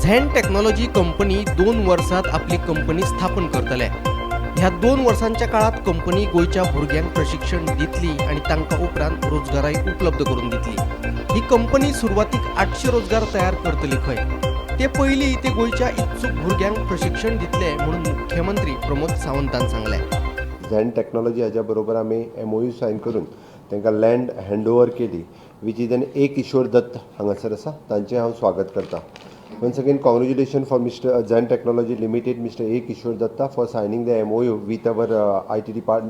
Zen technology company 2 वर्सात आपली company स्थापन करतले. ह्या 2 वर्सांच्या काळात कंपनी गोंयच्या भुरग्यांक प्रशिक्षण दितली आनी तांकां उपरांत रोजगाराय उपलब्ध करून दितली. ही कंपनी सुरवातीक 800 रोजगार तयार करतली खंय. ते पयलीं ते गोंयच्या इत्सूक भुरग्यांक प्रशिक्षण दितले म्हणून मुख्यमंत्री प्रमोद सावंतान सांगलें. झॅन टॅक्नॉलॉजी हाज्या बरोबर आमी एमओयू सायन करून तांकां लँड हँड ओवर केली, which is N A Kishore Dutt हांगासर आसा, तांचें हांव स्वागत करता. Once again, congratulation for Mr. Zen Technology Limited, Mr. A Kishore Datta, for signing the MOU with our IT depart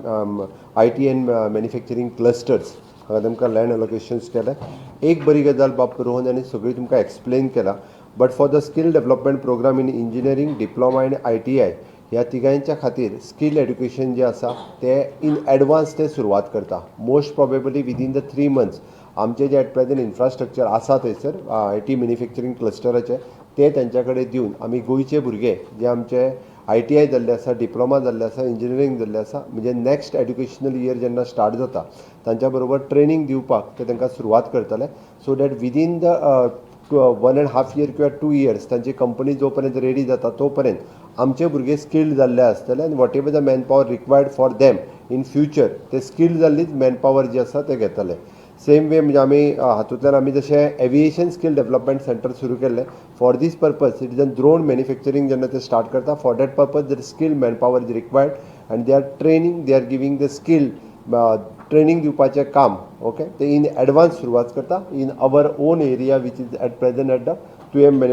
IT and manufacturing clusters. हांगा तुमकां land अलोकेशन्स केलें. एक बरी गजाल, बाब रोहन आनी सगळी तुमकां एक्सप्लेन केला, but for the skill development program in engineering, diploma आनी आयटीआय, ह्या तिगांयच्या खातीर स्कील एड्युकेशन जें आसा तें इन एडवान्स ते सुरवात करता. Most probably within the 3 months आमचे जे एट प्रेझेंट इन्फ्रास्ट्रक्चर आसा थंयसर IT manufacturing क्लस्टराचे, ते तेंच्या कडेन दिवन आमी गोंयचे भुरगे जे आमचे आयटीआय जाल्ले आसा, डिप्लोमा जाल्ले आसा, इंजिनियरींग जाल्ले आसा, म्हणजे नॅक्स्ट एड्युकेशनल इयर जेन्ना स्टार्ट जाता, तांच्या बरोबर ट्रेनींग दिवपाक ते तांकां सुरवात करतले, so that within the 1.5 year किंवा 2 इयर्स तांची कंपनी जो पर्यंत रेडी जाता, तो पर्यंत आमचे भुरगे स्किल्ड जाल्ले आसतले आनी whatever the manpower required for them in future, ते स्किल्ड जाल्लीच मॅन पावर जी आसा ते घेतले. सेम वे, म्हणजे आमी हातूंतल्यान आमी जशें एविएशन स्कील डेवलपमेंट सेंटर सुरू केल्लें, for this purpose it is an drone manufacturing जेन्ना ते स्टार्ट करता, for that purpose the skill manpower is required and they are training, they are giving the skill training दिवपाचें काम, okay, ते in advance सुरवात करता in our own area, which is at present at the Thuyam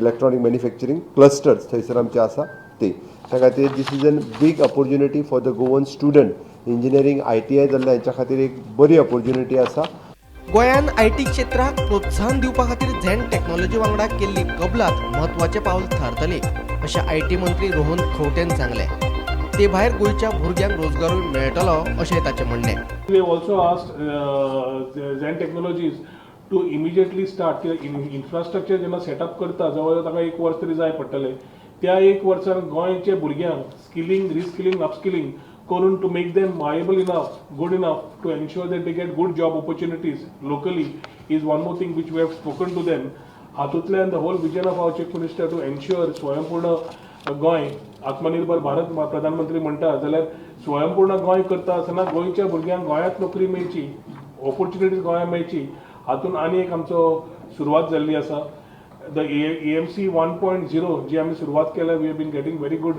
electronic manufacturing clusters थंयसर आमचे आसा ते. त्या खातीर this is an big opportunity for the Goan student. Engineering, ITI जाल्ल्या हेंच्या खातीर एक बरी ऑपॉर्च्युनिटी आसा. गोंयान IT क्षेत्राक प्रोत्साहन दिवपा खातीर झॅन टेक्नॉलॉजी वांगडा केल्ली कबलात म्हत्वाचें पावल थारतली, अशें IT मंत्री रोहन खंवटेन सांगलें. ते भायर गोंयच्या भुरग्यांक रोजगारूय मेळटलो, अशें ताचें म्हणणें. We have also asked Zen Technologies to immediately start infrastructure. जेन्ना सेटअप करता, जवळ जवळ ताका एक वर्स तरी जाय पडटलें. त्या एक वर्सान गोंयचे भुरग्यांक स्किलिंग, रिस्किलिंग, अपस्किलिंग करून to make them viable enough, good enough to ensure that they get good job opportunities locally is one more thing which we have spoken to them. हातूंतल्यान the whole vision of our Chief Minister to ensure स्वयंपूर्ण गोंय, आत्मनिर्भर भारत प्रधानमंत्री म्हणटा, जाल्यार स्वयंपूर्ण गोंय करता आसतना गोंयच्या भुरग्यांक गोंयांत नोकरी मेळची, ऑपॉर्च्युनिटीज गोंयांत मेळची, हातून आनी एक आमचो सुरवात जाल्ली आसा. The AMC 1.0 जी आमी सुरवात केल्या, we have been getting very good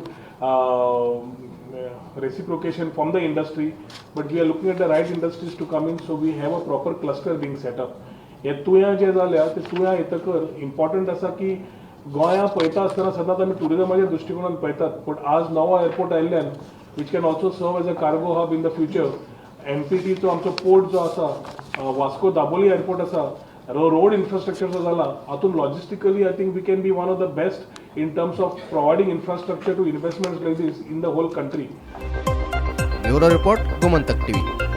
reciprocation from the industry, but we are looking at the right industries to come in, so we have a proper cluster being set up. हे तुयां जे जाल्या, ते तुयां येतकर important आसा की गोंया पळयता आसतना सदांच आमी टुरिजमाच्या दृश्टिकोनान पळयतात, पूण आज नवो एअरपोर्ट आयिल्ल्यान, which can also serve as a cargo hub in the future, एमपीटीचो आमचो पोर्ट जो आसा, वास्को दाबोली एअरपोर्ट आसा, रोड इन्फ्रास्ट्रक्चर जो जाला, हातून logistically I think we can be one of the best in terms of providing infrastructure to investments like this in the whole country. Bureau report, Gomantak TV.